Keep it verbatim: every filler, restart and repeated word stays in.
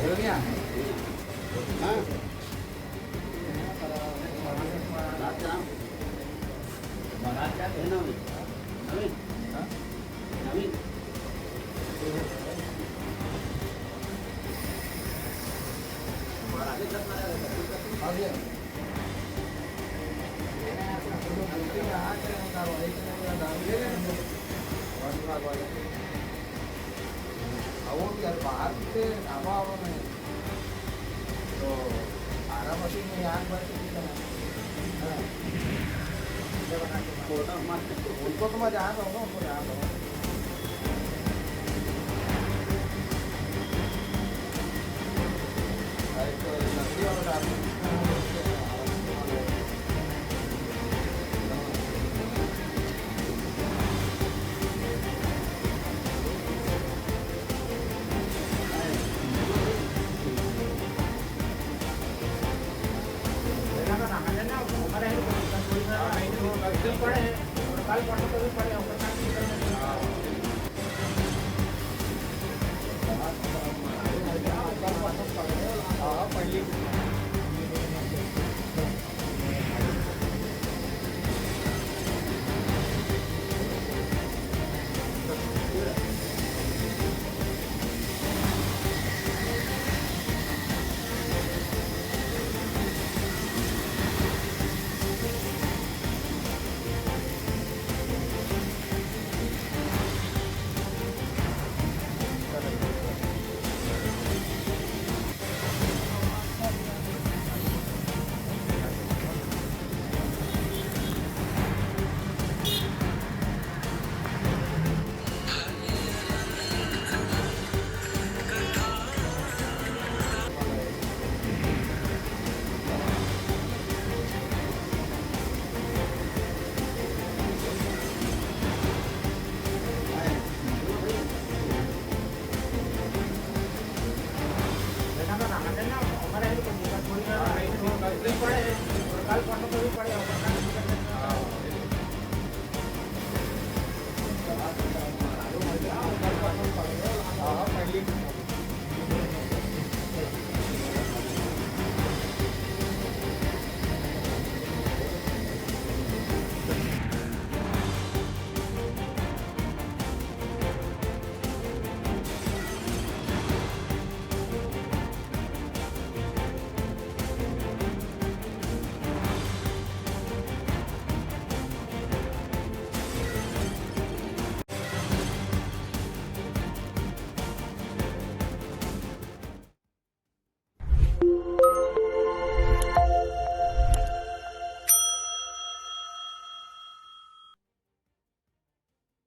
हाँ? बारात का है ना अभी? अभी? हाँ? अभी? अब वो भी यार बाहर से ढाबा वालों ने तो आरा मशीन में आग बस। हाँ। उनको तो मैं जान रहा हूँ, उनको जान रहा हूँ। अरे तो लकड़ी वाला डाल।